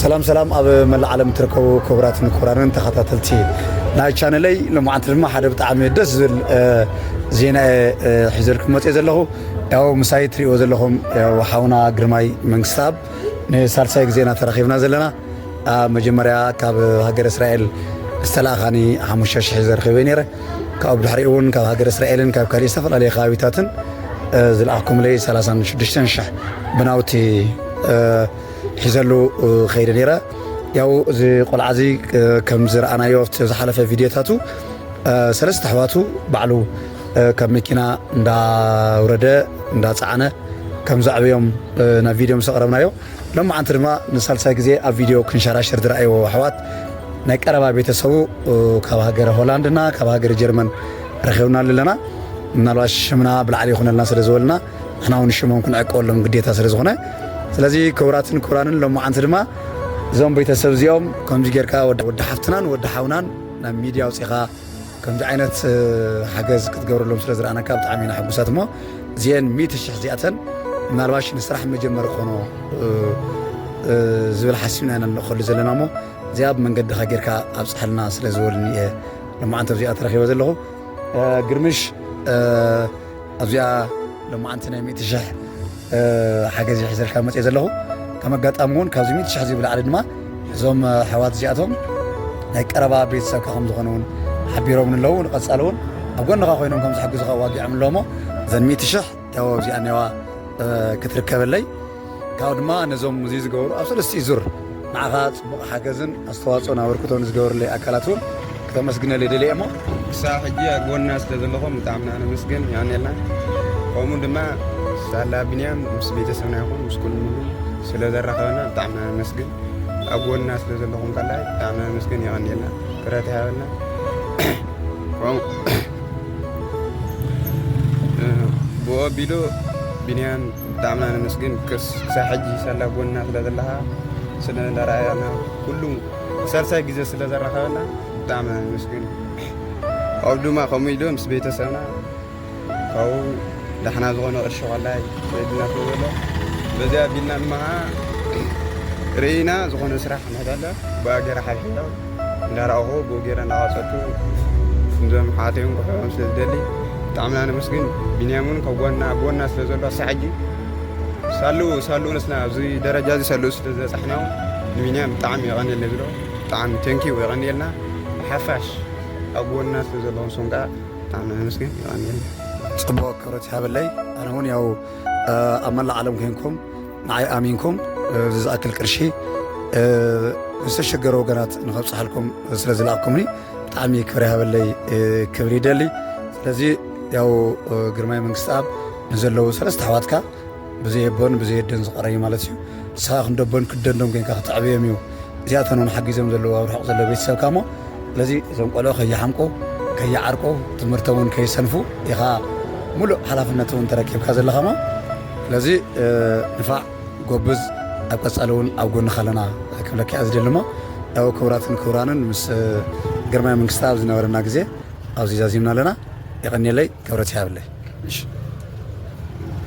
ሰላም ሰላም፣ ኣብ መላእ ዓለም እትርከቡ ክቡራትን ክቡራንን ተኸታተልቲ ናይ ቻነለይ፣ ሎማዓንቲ ድማ ሓደ ብጣዕሚ ደስ ዝብል ዜና ሒዘልኩም መፅእ ዘለኹ። ያው ምሳይ ትሪእዎ ዘለኹም ያው ሓውና ግርማይ መንግስተኣብ ንሳልሳይ ግዜና ተራኺብና ዘለና። ኣብ መጀመርያ ካብ ሃገር እስራኤል ዝተላእኻኒ ሓሙሽተ ሽሕ ዘርኺበ ነይረ። ካብኡ ብድሕሪኡ እውን ካብ ሃገር እስራኤልን ካብ ካልእ ዝተፈላለዩ ከባቢታትን ዝለኣኽኩምለይ ሰላሳን ሽዱሽተን ሽሕ ብናውቲ ሒዘሉ ከይደ ነይረ። ያው እዚ ቆልዓ እዚ ከም ዝረኣናዮ ኣብቲ ዝሓለፈ ቪድዮታቱ ሰለስተ ኣሕዋቱ ባዕሉ ካብ መኪና እንዳውረደ እንዳፀዓነ ከም ዘዕበዮም ናብ ቪድዮ ምስ ኣቕረብናዮ፣ ሎማዓንቲ ድማ ንሳልሳይ ግዜ ኣብ ቪድዮ ክንሸራሸር ዝረኣይዎ ኣሕዋት ናይ ቀረባ ቤተሰቡ ካብ ሃገረ ሆላንድና ካብ ሃገረ ጀርመን ረኺብና ኣለና። ምናልባት ሽምና ብላዕሊ ይኹነልና ስለ ዝበልና ንሕና እውን ሽሞም ክንዕቀበሎም ግዴታ ስለ ዝኾነ፣ ስለዚ ክቡራትን ክቡራንን ሎማዓንቲ ድማ እዞም ቤተሰብ እዚኦም ከምዚ ጌርካ ወዲ ሓፍትናን ወዲ ሓውናን ናብ ሚድያ ኣውፂኻ ከምዚ ዓይነት ሓገዝ ክትገብረሎም ስለ ዝረኣናካ ብጣዕሚ ኢና ሕጉሳት። እሞ እዚአን ሚእቲ ሽሕ እዚኣተን ምናልባሽ ንስራሕ መጀመሪ ክኾኖ ዝብል ሓሲብና ኢና ንልእኸሉ ዘለና። እሞ እዚኣ ብመንገድኻ ጌርካ ኣብፅሐልና ስለ ዝበሉኒ እየ ሎማዓንቲ ኣብዚኣ ተረኺበ ዘለኹ። ግርምሽ ኣብዚኣ ሎማዓንቲ ናይ ሚእቲ ሽሕ ሓገዝ ሒዘልካ መፅእ ዘለኹ። ከም ኣጋጣሚ እውን ካብዚ ሚእቲ ሽሕ እዚ ብላዕሊ ድማ እዞም ኣሕዋት እዚኣቶም ናይ ቀረባ ቤተሰብካ ከም ዝኾኑ እውን ሓቢሮም ኣለዉ። ንቐፃሊ እውን ኣብ ጎንኻ ኮይኖም ከም ዝሕግዙኻ ዋጊዖም ኣለዎ። እሞ እዘን ሚእቲ ሽሕ ያው ኣብዚኣ እኒዋ ክትርከበለይ፣ ካብኡ ድማ ነዞም እዚ ዝገበሩ ኣብ ሰለስቲኡ ዙር ንዓኻ ፅቡቕ ሓገዝን ኣስተዋፅኦን ኣበርክቶን ዝገበሩለይ ኣካላት እውን ክተመስግነለይ ደልየ እሞ። ክሳብ ሕጂ ኣብ ጎንና ስለ ዘለኹም ብጣዕሚ ኢና ነመስግን፣ የቐንየልና። ከምኡ ድማ ሳላ ቢንያም ምስ ቤተሰብና ይኹን ምስ ኩሉ ሙሉ ስለ ዘራኸበና ብጣዕሚ ኢና ነመስግን። ኣብ ጎንና ስለ ዘለኹም ካልኣይ ብጣዕሚ ኢና ነመስግን፣ የቐንየልና። ክብረት ይሃበልና። ከምኡ ብኡ ኣቢሉ ቢንያም ብጣዕሚ ኢና ነመስግን። ክስ-፣ ክሳብ ሕጂ ሳላ ጎንና ስለ ዘለኻ፣ ስለ እንዳረኣየና፣ ኩሉ ሳልሳይ ግዜ ስለ ዘራኸበና ብጣዕሚ ኢና ነመስግን። ካብኡ ድማ ከምኡ ኢሉ ምስ ቤተሰብና ካብኡ ዳሕና ዝኾነ ቅርሺ ዋላይ ወይድና ስለ ዘሎ፣ በዚኣ ኣቢልና ድማ ርኢና ዝኾነ ስራሕ ንሕደለ ብኣ ገይረ ሓድሕዶ እንዳረኣኹ ብኡ ገይረ እናቐፀልኩ እዞም ኣሕዋተይ እውን ክሕቦም ስለ ዝደሊ ብጣዕሚ ኢና ነመስግን። ቢንያም እውን ካብ ጎና፣ ኣብ ጎና ስለ ዘሎ ክሳብ ሕጂ ሳሉ፣ ሳሉ ንስና ኣብዚ ደረጃ እዚ ሳሉ ስለ ዝበፃሕና እውን ንቢንያም ብጣዕሚ የቐንየልና ዝብሎ። ብጣዕሚ ቴንኪው የቐንየልና። ሓፋሽ ኣብ ጎና ስለ ዘለኹም ንስኹም ከዓ ብጣዕሚ ነመስግን። የቐንየልና። ፅቡቕ፣ ክብረት ይሃበለይ። ኣነ እውን ያው ኣብ መላእ ዓለም ኮይንኩም ንዓይ ኣሚንኩም እዚ ዝኣክል ቅርሺ ዝተሸገሩ ወገናት ንኸብፅሓልኩም ስለ ዝለኣኽኩምኒ ብጣዕሚ ክብሪ ሃበለይ ክብል ይደሊ። ስለዚ ያው ግርማይ መንግስተኣብ ንዘለዉ ሰለስተ ኣሕዋትካ ብዘይ ኣቦን ብዘይ ኣደን ዝቐረዩ ማለት እዩ። ንስኻ ክንዲ ኣቦን ክንዲ ኣደን ኮይንካ ክተዕብዮም እዩ። እዚኣተን እውን ሓጊዞም ዘለዉ ኣብ ርሑቕ ዘለዉ ቤተሰብካ እሞ፣ ስለዚ እዞም ቆልዑ ከይሓምቁ፣ ከይዓርቁ፣ ትምህርቶም እውን ከይሰንፉ ኢኻ ሙሉእ ሓላፍነት እውን ተረኪብካ ዘለኻ እሞ፣ ስለዚ ንፋዕ ጎብዝ፣ ኣብ ቀፃሊ እውን ኣብ ጎንኻ ኣለና ክብለካ እየ ዝደሊ እሞ፣ ያው ክቡራትን ክቡራንን ምስ ግርማይ መንግስተኣብ ዝነበረና ግዜ ኣብዚ ዛዚምና ኣለና። የቐንየለይ፣ ክብረት ይሃበለይ። እሺ።